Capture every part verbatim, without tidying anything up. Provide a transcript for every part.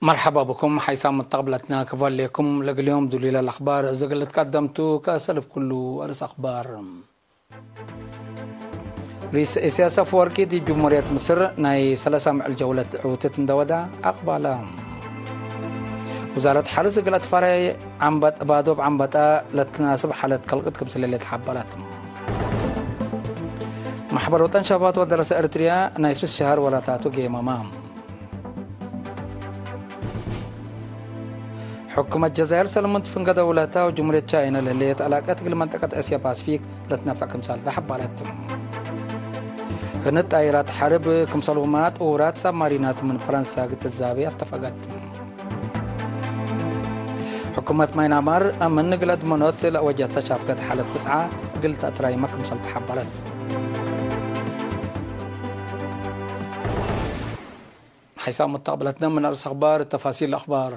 መርሐባ ብኩም ሓይሳም መተቅብለትና ክፈሌኩም። ለእግል ዮም ዱሊለ ለአክባር እዘ እግል ልትቀደምቱ ከሰልፍ ኩሉ አርእስ አክባር። ርኢስ ኢሳያስ አፈወርቂ ዲብ ጅምሁርየት ምስር ናይ ሰለሳ ምዕል ጀውለት ዕውትት እንደ ወዳ አቅባላ። ውዛረት ሐርስ እግል አትፋራይ ዐንበጥ-፣ ባዶብ ዐንበጣ ለትናስብ ሓለት ከልቅት ክምስል ሌት ሐበረት። መሕበር ወጠን ሸባባት ወደረሰ ኤርትርያ ናይ ስስ ሸሀር ወራታቱ ጌመማ። ሕኩመት ጀዛይር ሰለሙን ትፍንገ ደውለታ ወጅምሁርየት ቻይና ለህሌት ዕላቀት እግል መንጠቀት እስያ ፓስፊክ ለትነፈዕ ክምሳል ተሐበረት። ህንድ ጣይራት ሐርብ ክምሰልሁማ ጥውራት ሳብማሪናት ምን ፈረንሳ እግል ትትዛቤ አተፈቀት። ሕኩመት ማይናማር አምን እግል አድመኖት ለአወጀተ ሻፍገት ሓለት ብጽዓ እግል ተአትራይመ ክምሰል ተሐበረት። ሓይሳም መተቅብለትነ ምን አርእስ አክባር። ተፋሲል አክባር።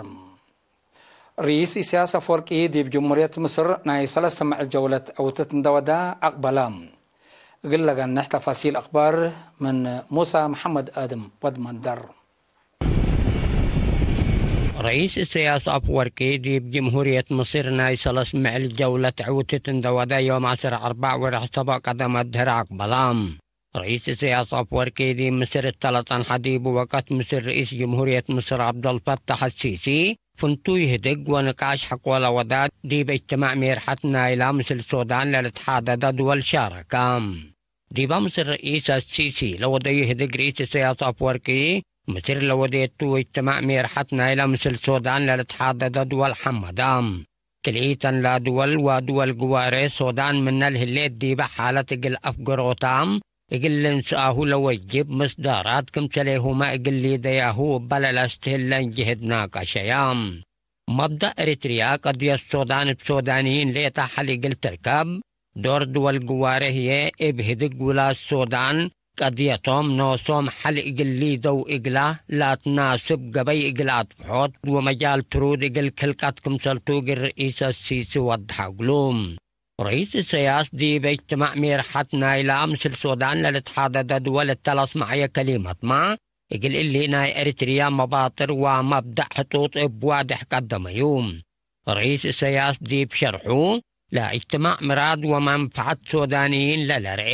ርኢስ ኢሳያስ አፈወርቂ ዲብ ጅምሁርየት ምስር ናይ ሰለስ ምዕል ጀውለት ዕውትት እንደ ወዳ አቅበላ። እግል ለገንሕ ተፋሲል አክባር ምን ሙሳ መሐመድ አድም ወድ መንደር። ርኢስ ኢሳያስ አፈወርቂ ዲብ ጅምሁርየት ምስር ናይ ሰለስ ምዕል ጀውለት ዕውትት እንደ ወዳ ዮም ዐስር አርባዕ ወርሕ ሰቦዕ ቀደም አድህር አቅበላ። ርኢስ ኢሳያስ አፈወርቂ ዲብ ምስር እተ ለጸንሐ ዲቡ ወቀት ምስል ርኢስ ጅምሁርየት ምስር ዐብደልፈታሕ አሲሲ ፍንቱይ ህድግ ወንቃሽ ሐቆለ ወዳ ዲብ እጅትማዕ ሜርሐት ናይላ ምስል ሶዳን ለልትሓደደ ድወል ሻረከ። ዲበ ምስል ርኢስ አሲሲ ለወደዩ ህድግ ርኢስ ኢሳያስ አፈወርቂ ምስር ለወዴቱ እጅትማዕ ሜርሐት ናይላ ምስል ሶዳን ለልትሓደደ ድወል ሐመደ። ክልኢተን ላድወል ወድወል ግዋሬ ሶዳን ምነ ለህሌት ዲበ ሓለት እግል አፍገሮታ እግል ልንስአሁ ለወጅብ ምስዳራት ክምሰሌሁመ እግል ሊደያሁ እበ ለለአስትህል ለእንጅህድ ናቀሸየ። መብደእ ኤሪትርያ ቀድየት ሶዳን እብ ሶዳንይን ሌጠ ሐል እግል ትርከብ፣ ዶር ድወል ግዋሬ ህዬ እብ ህድግ ውላድ ሶዳን ቀድየቶም ኖሶም ሐል እግል ሊደው እግላ ላትናስብ ገበይ እግል አጥብሖት ወመጃል ትሩድ እግል ክልቀት ክምሰልቱ እግል ርኢስ አሲሲ ወድሐ እግሉ። ርኢስ ኢሳያስ ዲበ እጅትማዕ ሜርሐት ናይላ ምስል ሶዳን ለልትሓደደ ድወል እተ ለአስመዐየ ከሊመትመ፣ እግል እሊ ናይ ኤሪትርያ መባጥር ወመብደእ ሕጡጥ እብ ዋድሕ ቀደመዩ። ርኢስ ኢሳያስ ዲብ ሸርሑ፣ ለእጅትማዕ ምራድ ወመንፈዐት ሶዳንይን ለለርኤ፣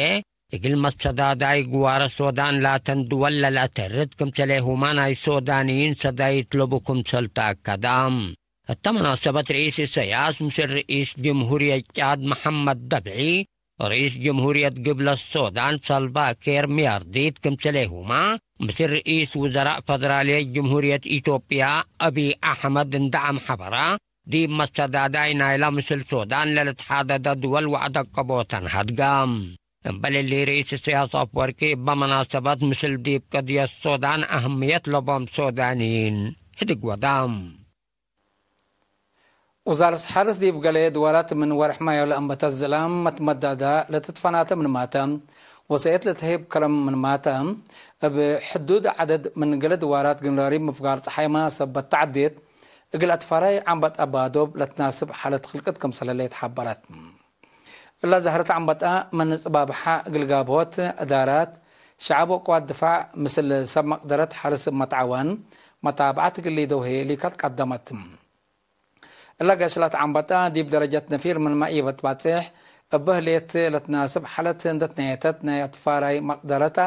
እግል መሰዳዳይ ግዋረ ሶዳን ላተን ድወል ለለአተርድ ክምሰሌሁመ ናይ ሶዳንይን ሰዳይት ለቡ ክምሰል ተአከደ። እተ መናሰበት ርኢስ ኢሳያስ ምስል ርኢስ ጅምሁርየት ጫድ መሐመድ ደብዒ፣ ርኢስ ጅምሁርየት ግብለት ሶዳን ሳልቫ ኬር ሚያርዲት ክምሰሌሁመ፣ ምስል ርኢስ ውዘራእ ፈደራልየት ጅምሁርየት ኢትዮጵያ አቢይ አሕመድ እንደ አምሐበረ፣ ዲብ መሰዳዳይ ናይላ ምስል ሶዳን ለልትሓደደ ድወል ወአደቀቦተን ሀድገ። እምበል እሊ ርኢስ ኢሳያስ አፈወርቂ እበ መናሰበት ምስል ዲብ ቅድየት ሶዳን አህምየት ለቦም ሶዳንይን ህድግ ወደ። ውዛረት ሐርስ ዲብ ገሌ ድወላት ምን ወርሕ ማዮ ለአንበተት ዝላም መትመዳዳ ለትትፈናተ ምንማተ፣ ወሰኤት ለተህብ ከረም ምንማተ፣ እብ ሕዱድ ዐደድ ምን ገሌ ድዋራት ግንራሪብ ምፍጋር ጸሓይመ ሰበት ተዐዴት፣ እግል አትፋራይ ዐንበጣ ባዶብ ለትናስብ ሓለት ክልቅት ክምሰል ህሌት ሐበረት። እለ ዛህረት ዐንበጣ ምን ጽባብሐ እግል ጋብሆት፣ እዳራት፣ ሸዐብ ወቅዋት ድፋዕ ምስል ሰብ መቅደረት ሐርስ እብ መትዓወን መታብዐት እግል ሊደው ህዬ ሊከት ቀደመት። እለ ገሽላት ዐንበጣ ዲብ ደረጀት ነፊር ምንመ ኢበትባጼሕ እበ ህሌት ለትናስብ ሓለት እንደ ትነየተት ናይ አትፋራይ መቅደረታ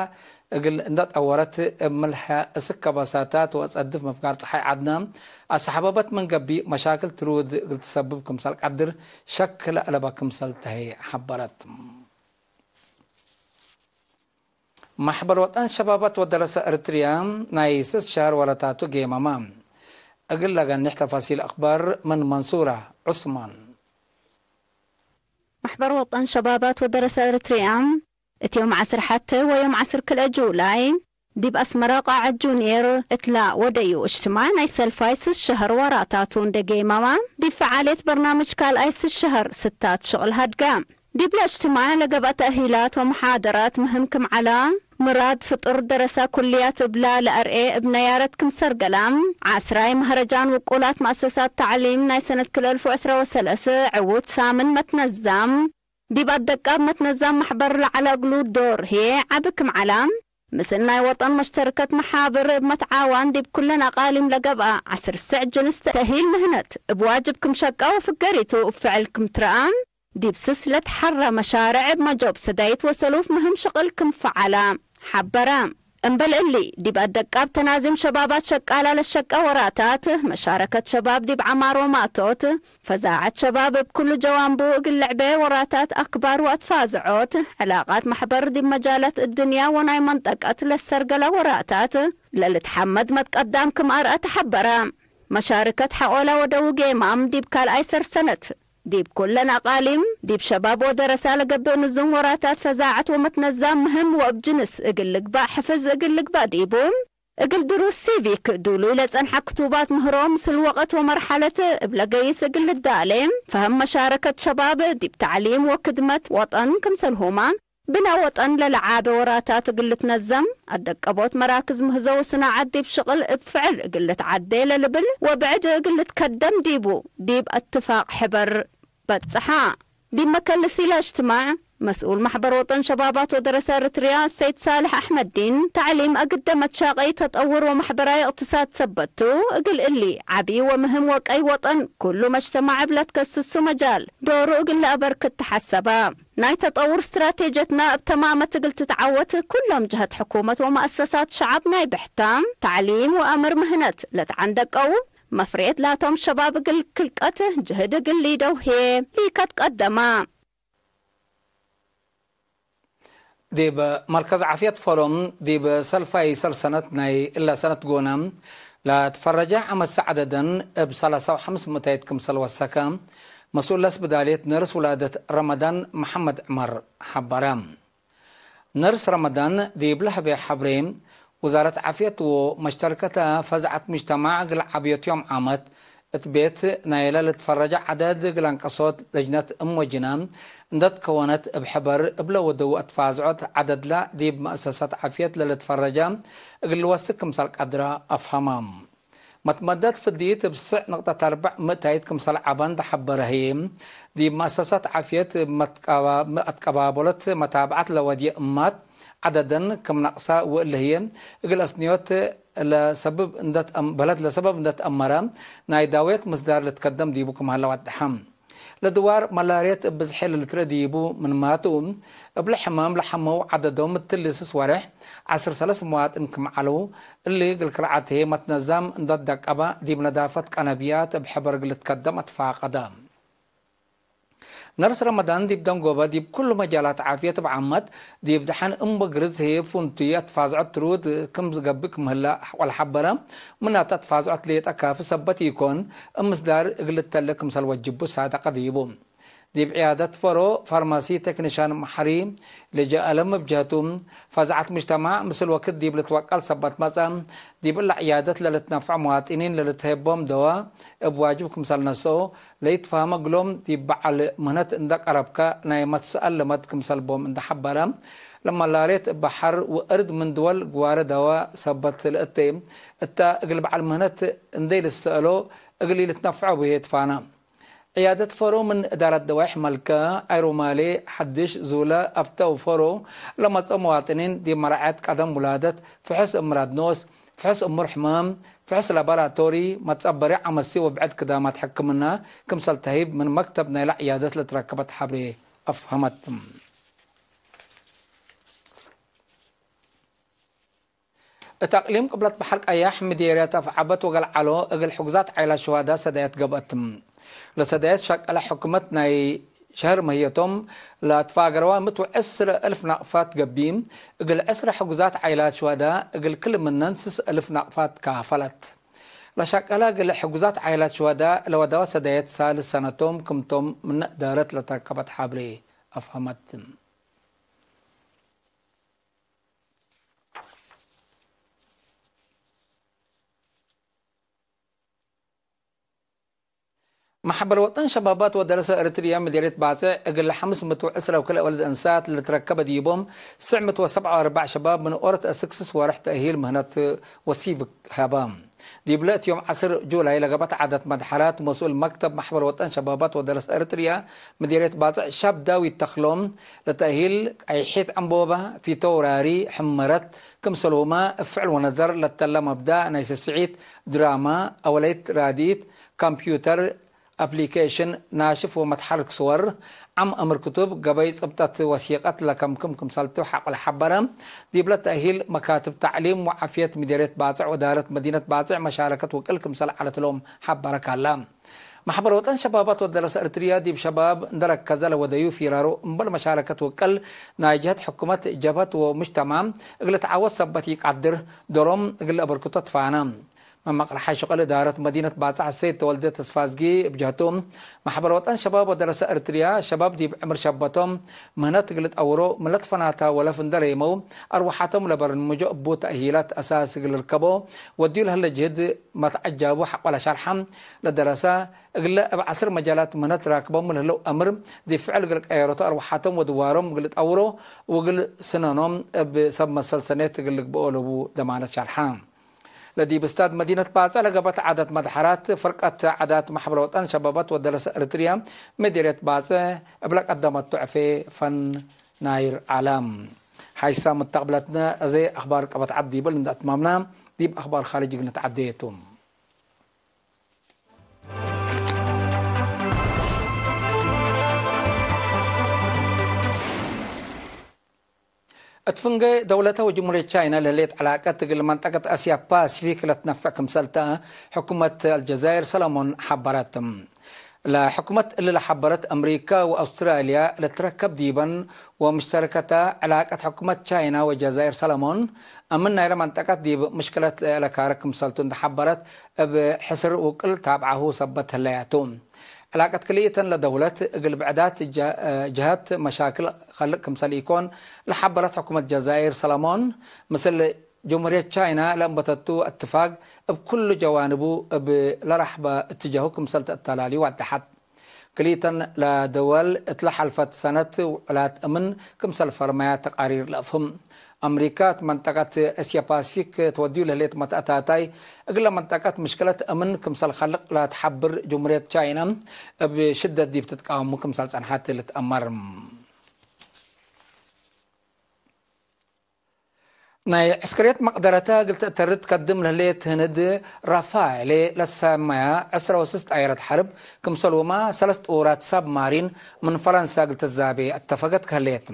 እግል እንደ ጠወረት እብ ምልሐ እስክ ከበሳታት ወጸድፍ ምፍጋር ጸሓይ ዐድነ አሰሐበበት ምን ገብእ መሻክል ትሩድ እግል ትሰብብ ክምሰል ቀድር ሸክ ለአለበ ክምሰል ተሀይ ሐበረት። መሕበር ወጠን ሸባባት ወደረሰ ኤርትርያ ናይ ስስ ሸህር ወረታቱ ጌመመ። እግል ለገንሕ ተፋሲል አክባር ምን መንሱራ ዑስማን። መሕበር ወጠን ሸባባት ወደረሰ ኤርትርያ እት ዮም ዐስር ሐቴ ወዮም ዐስር ክልኤ ጁላይ ዲብ አስመረ ቃዐት ጁንየር እትላ ወደዩ እጅትማዕ ናይ ሰልፋይ ስስ ሸህር ወራታቱ እንዴ ጌመመ፣ ዲብ ፈዓልየት በርናምጅ ካልኣይ ስስ ሸህር ስታት ሽቅል ሀድገ። ዲብለ እጅትማዕ ለገብአ ተእሂላት ወመሓደራት ምህም ክም ዐላ፣ ምራድ ፍጡር ደረሳ ኩልያት እብላ ለአርኤ እብ ነያረት ክም ሰርገላ፣ ዐስራይ መህረጃን ውቁላት መአሰሳት ተዕሊም ናይ ሰነት ክልኤ አልፍ ወዕስራ ወሰለስ ዕዉት ሳምን መትነዛም፣ ዲብ አደቃብ መትነዛም መሕበር ለዐለ እግሉ ዶር ህዬ ዐቢ ክም ዐላ፣ ምስል ናይ ወጠን መሽተርከት መሓብር እብ መትዓዋን ዲብ ኩለን አቃሊም ለገብአ ዐስር ስዕ ጅንስ ተእሂል ምህነት እብ ዋጅብ ክም ሸቀ ወፍገሪቱ እብ ፍዕል ክም ትረአ፣ ዲብ ስስ ለትሐረ መሻርዕ እብ መጆብ ሰዳይት ወሰሉፍ ምህም ሽቅል ክም ፈዐለ ሐበረ። እምበል እሊ፣ ዲብ አደቃብ ተናዚም ሸባባት ሸቃላ ለሸቀ ወራታት፣ መሻረከት ሸባብ ዲብ ዐማር ወማቶት፣ ፈዛዐት ሸባብ እብ ኩሉ ጀዋንቡ እግል ልዕቤ ወራታት አክባር ወአትፋዝዖት፣ ዕላቃት መሕበር ዲብ መጃላት እድንያ ወናይ መንጠቀት ለሰርገለ ወራታት ለልትሐመድ መትቀዳም ክም አርአ ተሐበረ። መሻርከት ሐቆለ ወደው ጌማም ዲብ ካልኣይ ሰር ሰነት፣ ዲብ ኩለን አቃሊም፣ ዲብ ሸባብ ወደረሳ ለገብእ ንዙም ወራታት ፈዛዐት ወመትነዛም ምህም ወእብ ጅንስ እግል ልግባእ ሕፍዝ እግል ልግባእ ዲቡ፣ እግል ድሩስ ሲቪክ ዱሉይ ለጸንሐ ክቱባት ምህሮ ምስል ወቅት ወመርሐለት እብ ለገይስ እግል ልዳሌ፣ ፈህም መሻረከት ሸባብ ዲብ ተዕሊም ወክድመት ወጠን ክምሰልሁመ፣ ብነ ወጠን ለለዓበ ወራታት እግል ልትነዘም፣ አደቀቦት መራክዝ ምህዞ ወስናዐት ዲብ ሽቅል እብ ፍዕል እግል ልትዓዴ ለልብል ወብዕድ እግል ልትከደም ዲቡ ዲብ እትፋቅ ሕበር በጽሐ። ዲብ መከልሲ ለእጅትማዕ፣ መስኡል መሕበር ወጠን ሸባባት ወደረሰ ኤረትርያ ሰይድ ሳልሕ አሕመድዲን፣ ተዕሊም አግደ መትሻቀይ ተጠውር ወመሕበራይ እቅትሳድ ሰበት ቱ፣ እግል እሊ ዐቢ ወምህም ወቀይ ወጠን ኩሉ መጅተማዕ እብ ለትከስሱ መጃል ዶሩ እግል ለአበርክት ተሐሰበ። ናይ ተጠውር ስትራቴጅየትና እብ ተማመት እግል ትትዓወት፣ ኩሎም ጀሀት ሕኩመት ወመአሰሳት ሸዐብ ናይ ብሕታም፣ ተዕሊም ወአምር ምህነት ለተዐንደቀው መፍሬት ላቶም ሸባብ እግል ክልቀት ጅህድ እግል ሊደው ህዬ ኢከትቀደመ። ዲብ መርከዝ ዓፍየት ፎሮም፣ ዲብ ሰልፋይ ሰልሰነት ናይ እለ ሰነት ጎነ ለትፈረጀ ዐመት ሰዐደደን እብ ሰላሳ ወሐምስ ምእታይት ክምሰል ወሰከ፣ መስኡል ለስብዳልየት ነርስ ውላደት ረመዳን መሐመድ ዕመር ሐበረ። ነርስ ረመዳን ዲብ ለሀቤ ሐብሬ፣ ውዛረት ዓፍየት ወመሽተርከተ ፈዝዐት ሙጅተማዕ እግል ዐብዮት ዮም ዓመት፣ እት ቤት ናይለ ልትፈረጀ ዐደድ እግል አንቀሶት ለጅነት እም ወጅነ እንደ ትከወነት እብ ሕበር፣ እብለ ወደው አትፋዝዖት ዐደድለ ዲብ መአሰሳት ዓፍየት ለልትፈረጀ እግል ልወስክ ክምሰል ቀድረ አፍሀመ። መትመደት ፍዲት እብ ስዕ ንቅጠት አርበዕ ምእታይት ክምሰል ዐበ እንደ ሐበረ ህዬ፣ ዲብ መአሰሳት ዓፍየት እብ መትቀባ-፣ አትቀባበሎት መታብዐት ለወድየ እማት ዐደደን ክም ነቅሰ ወእለ ህዬ እግል አስንዮት ለሰብብ እንደ ተአም-፣ በለድ ለሰበብ እንደ ተአመረ ናይ ዳውየት ምስዳር ልትከደም ዲቡ ክም ሀለ ወደሐ። ለድዋር መላርየት እብ ብዝሒ ለልትርእ ዲቡ ምንማቱ፣ እብለ ሕማም ለሐመው ዐደዶም እትሊ ስስ ወሬሕ ዐስር ሰለስ መዋጥን ክም ዐለው፣ እሊ እግል ክርዓት ህዬ መትነዛም እንዶ ትደቀበ፣ ዲብ ነዳፈት ቀነብያት እብ ሕበር እግል ልትከደም አትፋቀደ። ነርስ ረመዳን ዲብ ደንጎበ ዲብ ኩሉ መጃላት ዓፍየት እብ ዓመት፣ ዲብ ደሐን እም ወግርዝ ህዬ ፍንቱይ አትፋዝዖት ትሩድ ክም ገብእ ክም ህለ ወለሐበረ፣ ምናተ አትፋዝዖት ሌጠ ካፊ ሰበት ኢኮን፣ እም ምስዳር እግል ልተሌ ክምሰል ወጅቡ ሳደቀ ዲቡ። ዲብ ዕያደት ፈሮ ፋርማሲ ቴክኒሻን መሐሪ ልጀ አለም እብ ጀህቱ፣ ፈዝዐት ሙጅተማዕ ምስል ወክድ ዲብ ልትወቀል ሰበት መጽአ፣ ዲብ እለ ዕያደት ለልትነፈዕ መዋጥኒን ለልትሄቦም ደዋ እብ ዋጅብ ክምሰል ነስኦ ለኢትፋህመ እግሎም፣ ዲብ በዐል ምህነት እንደ ቀረብከ ናይ መትሰአል ልመድ ክምሰል ቦም እንደ ሐበረ፣ ለመላርየት እብ በሐር ወእርድ ምን ድወል ግዋረ ደዋ ሰበት ለእቴ እተ፣ እግል በዐል ምህነት እንዴ ልሰአሎ እግል ኢልትነፈዖ ብሄ ትፋነ። ዕያደት ፈሮ ምን እዳረት ደዋይሕ መልከ፣ አይሮማሌ፣ ሐድሽ፣ ዙለ፣ አፍተ ወፈሮ ለመጽኦ መዋጥኒን ዲብ መራዐየት ቀደም ውላደት፣ ፍሕስ እምራድ ኖስ፣ ፍሕስ እሙር ሕማም፣ ፍሕስ ላቦራቶሪ፣ መትጸበሪ ዐመሲ ወብዕድ ክዳማት ሕክምና ክምሰል ተህይብ ምን መክተብ ናይለ ዕያደት ለትረከበት ሐብሬ አፍሀመት። እት አቅሊም ቅብለት በሐር ቀያሕ ምዴርየት አፍዐበት ወገልዓሎ እግል ሕጉዛት ዓይላት ሹሃዳ ሰዳየት ገብአት። ለሰዳየት ሸቀለ ሕኩመት ናይ ሸህር መህየቶም ለአትፋገረዋ ምት ወዕስር እልፍ ናቅፋት ገብእ፣ እግል ዕስር ሕጉዛት ዓይላት ሹሃዳ እግል ክል ምነን ስስ እልፍ ናቅፋት ካፈለት። ለሸቀለ እግል ሕጉዛት ዓይላት ሹሃዳ ለወደዋ ሰዳየት ሳልስ ሰነቶም ክምቶም ምን እዳረት ለተረከበት ሐብሬ አፍሀመት። መሕበር ወጠን ሸባባት ወደረሰ ኤረትርያ ምዴርየት ባጽዕ እግል ሐምስ ምእት ወዕስር ወክልኤ ወለድ እንሳት ለልትረከበ ዲቦም ስዕ ምእት ወሰብዓ ወአርበዕ ሸባብ ምን ኦሮት አስክ ስስ ወርሕ ተእሂል ምህነት ወሲቪክ ሀበ። ዲብለ እት ዮም ዐስር ጁላይ ለገብአት ዓዳት መድሐራት፣ መስኡል መክተብ መሕበር ወጠን ሸባባት ወደረሰ ኤረትርያ ምዲርየት ባጽዕ ሻብ ዳዊት ተክሎም፣ ለተእሂል ቀይሒት ዕንቦበ፣ ፊተውራሪ፣ ሕመረት፣ ክምሰልሁመ እብ ፍዕል ወነዘር ለተለ መብዳእ ናይ ስስዒት፣ ድራማ፣ አወለይት ራድኢት፣ ካምፕዩተር፣ አፕሊኬሽን፣ ናሽፍ ወመትሐርክ ስወር፣ ዓም አምር ክቱብ፣ ገበይ ጽብጠት ወሲቀት ለከምክም ክምሰልቱ ሐቆ ለሐበረ፣ ዲብለ ተእሂል መካትብ ተዕሊም ወዓፍየት ምዲርየት ባጽዕ ወዳረት መዲነት ባጽዕ መሻረከት ውቅል ክምሰል ዐለት እሎም ሐበረ ካላ። መሕበር ወጠን ሸባባት ወደረሰ ኤረትርያ ዲብ ሸባብ እንደ ረከዘ ለወደዩ ፊራሩ እምበል መሻረከት ውቅል ናይ ጀህት ሕኩመት፣ ጀብሀት ወሙጅተማዕ እግል ልትዓወት ሰበት ኢቀድር፣ ዶሮም እግል ለአበርክቶ ትፋነ። መመቅረሓይ ሽቅል እዳረት መዲነት ባጽዕ ሰይድ ተወልደ ተስፋዝጊ እብ ጀህቱ፣ መሕበር ወጠን ሸባብ ወደረሰ ኤረትርያ፣ ሸባብ ዲብ ዕምር ሸበቶም ምህነት እግል ልጠውሮ፣ ምን ለትፈናታ ወለፍ እንደ ሬመው፣ አርወሓቶም ለበርንምጆ እቡ ተእሂላት አሳስ እግል ልርከቦ ወድዩ ለህለ ጅህድ መትዐጃቡ ሐቆ ለሸርሐ፣ ለደረሰ እግለ እብ ዐስር መጃላት ምህነት ራክቦም ለህለው አምር፣ ዲብ ፍዕል እግል ቀየረቶ፣ አርወሓቶም ወድዋሮም እግል ልጠውሮ ወእግል ስነኖም እብ ሰብ መሰል ሰኔት እግል ልግብኦ ለቡ ደማነት ሸርሐ። ለዲብ ስታድ መዲነት ባጽዕ ለገብአት ዓዳት መድሐራት፣ ፍርቀት ዓዳት መሕበር ወጠን ሸባባት ወደረሰ ኤረትርያ ምዲርየት ባጽዕ እብ ለቀደመቱ ዕፌ ፈን ናይር ዐለ። ሐይሳም እተቅብለትነ፣ አዜ አኽባር ቀበት ዐድ ዲብል እንደ አትማምና፣ ዲብ አኽባር ካርጅ እግል ንትዐዴ ቱ። እት ፍንጌ ደውለተ ወጅምሁርየት ቻይና ለህሌት ዐላቀት እግል መንጠቀት እስያ ፓሲፊክ ለትነፈዕ ክምሰል ተ፣ ሕኩመት አልጀዛይር ሰለሞን ሐበረት። ለሕኩመት እሊ ለሐበረት፣ አምሪካ ወአውስትራልያ ለትረከብ ዲበን ወምሽተረከተ ዐላቀት ሕኩመት ቻይና ወጀዛይር ሰለሞን፣ አምን ናይለ መንጠቀት ዲብ ምሽክለት ለካረ ክምሰልቱ እንደ ሐበረት፣ እብ ሕስር ውቅል ታብዓሁ ሰበት ህለያቱ። ዕላቀት ክልኢተን ለደውለት እግል ብዕዳት ጀ-፣ ጀሀት መሻክል ከልቅ ክምሰል ኢኮን ለሐበረት ሕኩመት ጀዛይር ሰለሞን፣ ምስል ጅምሁርየት ቻይና ለእንበተቱ እትፋቅ እብ ኩሉ ጀዋንቡ እብ ለረሕበ እትጃሁ ክምሰል ተአተላሊ ወደሐት። ክልኢተን ለደወል እት ለሐልፈት ሰነት ውዕላት እምን ክምሰል ፈርመያ ተቃሪር ለአፍህም። አምሪካ እት መንጠቀት እስያ ፓሲፊክ ትወድዩ ለህሌት መትአታታይ፣ እግለ መንጠቀት ምሽክለት እምን ክምሰል ከልቅ ለትሐብር ጅምሁርየት ቻይና እብ ሽደት ዲብ ትትቃወሙ ክምሰል ጸንሐት ልትአመር። ናይ ዕስከርየት መቅደረተ እግል ተአተርድ ትከድም ለህሌት ህንድ ራፋኤሌ ለሰመያ ዕስረ ወስስ ጣየረት ሐርብ፣ ክምሰልሁመ ሰለስ ጥኡራት ሳብማሪን ምን ፈረንሳ እግል ትዛቤ አተፈገት ከህሌት።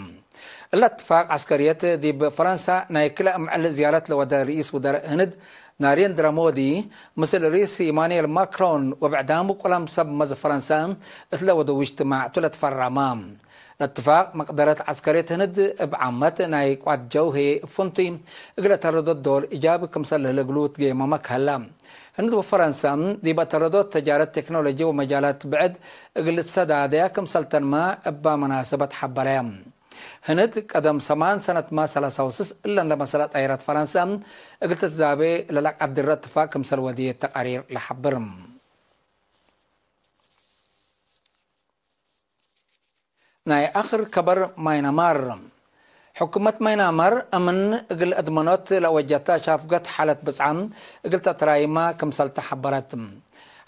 እለ እትፋቅ ዐስከርየት ዲብ ፈረንሳ ናይ ክልኤ እምዕል ዝያረት ለወደ ርኢስ ውደረእ ህንድ ናሬንድራ ሞዲ፣ ምስል ርኢስ ኢማኑኤል ማክሮን ወብዕዳም ውቁላም ሰብ መዝ ፈረንሳ እትለ ወደው እጅትማዕ ቱ ለትፈረመ። ለእትፋቅ መቅደረት ዐስከርየት ህንድ እብ ዓመት ናይ ቋት ጀው ህዬ እብ ፍንቱይ እግለ ተረዶት ዶር ኢጃቢ ክምሰል ለህለ እግሉ ትጌመመ ከህለ። ህንድ ወፈረንሳ ዲብ አተረዶት ተጃረት ቴክኖሎጂ ወመጃላት ብዕድ እግል ልትሰዳደያ ክምሰልተንመ እባ መናሰበት ሐበረ። ህንድ ቀደም ሰማን ሰነትመ ሰለሳ ወስስ እለን ለመሰለ ጣይራት ፈረንሳ እግል ትትዛቤ ለለቀድረ እትፋቅ ክምሰል ወድየ ተቃሪር ለሐብር። ናይ አክር ከበር ማይናማር። ሕኩመት ማይናማር አምን እግል አድመኖት ለአወጀተ ሻፍገት ሓለት ብጽዓ እግል ተትራይማ ክምሰል ተሐበረት።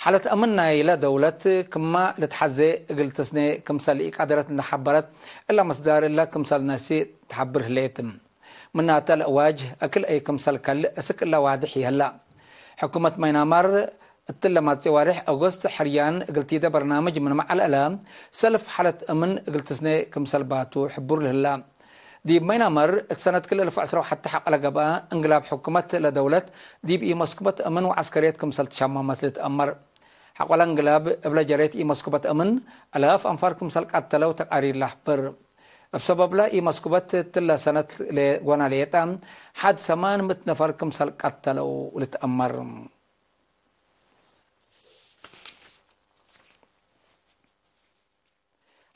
ሓለት አምን ናይለ ደውለት ክማ ልትሐዜ እግል ትስኔ ክምሰል ኢቀደረት እንደ ሐበረት፣ እለ መስዳር እለ ክምሰል ነሲ ተሐብር ህሌት። ምናተ ለአዋጅህ አክል አይ ክምሰል ከልእ እስክ እለ ዋድሕ ይህላ። ሕኩመት ማይናማር እትለ ማጽእ ዋሬሕ ኦጎስት ሕርያን እግል ቲደ በርናምጅ ምንመ ዐለ እለ፣ ሰልፍ ሓለት አምን እግል ትስኔ ክምሰል ባቱ ሕቡር ለህላ። ዲብ ማይናማር እት ሰነት ክልኤ አልፍ ወዐስረ ወሐቴ ሐቆ ለገብአ እንግላብ ሕኩመት ለደውለት ዲብ ኢመስኩበት አምን ወዐስከርየት ክምሰል ትሸመመት ልትአመር። ሐቆለ እንግላብ እብለ ጀሬት ኢመስኩበት አምን አላፍ አንፋር ክምሰል ቀተለው ተቃሪር ለአሕብር። እብ ሰበብለ ኢመስኩበት እትለ ሰነት ሌ-፣ ጎነ ሌጠ ሐድ ሰማን ምእት ነፈር ክምሰል ቀተለው ልትአመር።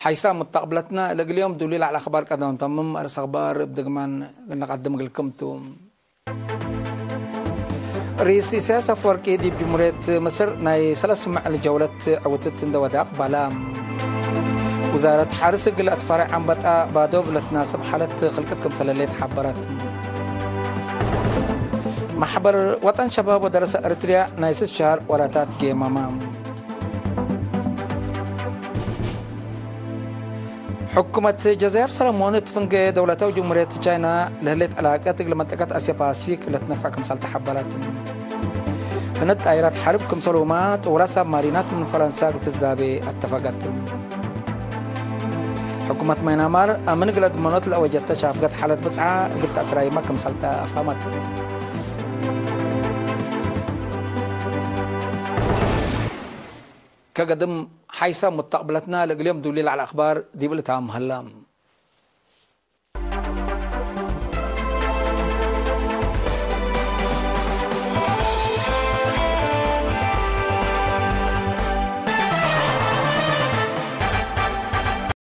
ሐይሳም ሙተቅብለትነ፣ ለእግል ዮም ዱሊ ለዐለ አኽባር ቀደም ተምም። አርስ አኽባር እብ ድግማን እግል ነቀድም እግልክም ቱ። ርኢስ ኢሳያስ አፍወርቂ ዲብ ጅምሁርየት ምስር ናይ ሰለስ ምዕል ጀውለት ዕውትት እንደ ወደ አቅበለ። ውዛረት ሐርስ እግል አትፋረ አንበጣ ባዶብ ለትናስብ ሓለት ክልቅት ክምሰለ ሌት ሐበረት። መሕበር ወጠን ሸባብ ወደረሰ እርትርያ ናይ ስት ሸህር ወራታት ጌመመ። ሕኩመት ጀዛይር ሰለሞን እት ፍንጌ ደውለተ ወጅምሁርየት ቻይና ለህሌት ዕላቀት እግል መንጠቀት አስያ ፓሲፊክ ለትነፈዕ ክምሰል ተሐበረት። ፍንት ጣይራት ሐርብ ክምሰልሁመ ጥውራት ሳብማሪናት ምን ፈረንሳ እግል ትትዛቤ አተፈቀት። ሕኩመት ማይናማር አምን እግል አድመኖት ለአወጀተ ሻፍገት ሓለት ብጽዓ እግል ተአትራይመ ክምሰልተ አፍሀመት። ከገድም ሓይሰ ሙስተቅብለትነ ለእግልዮም ዱሊ ለዐለ አክባር ዲብ ልታም ሀለ።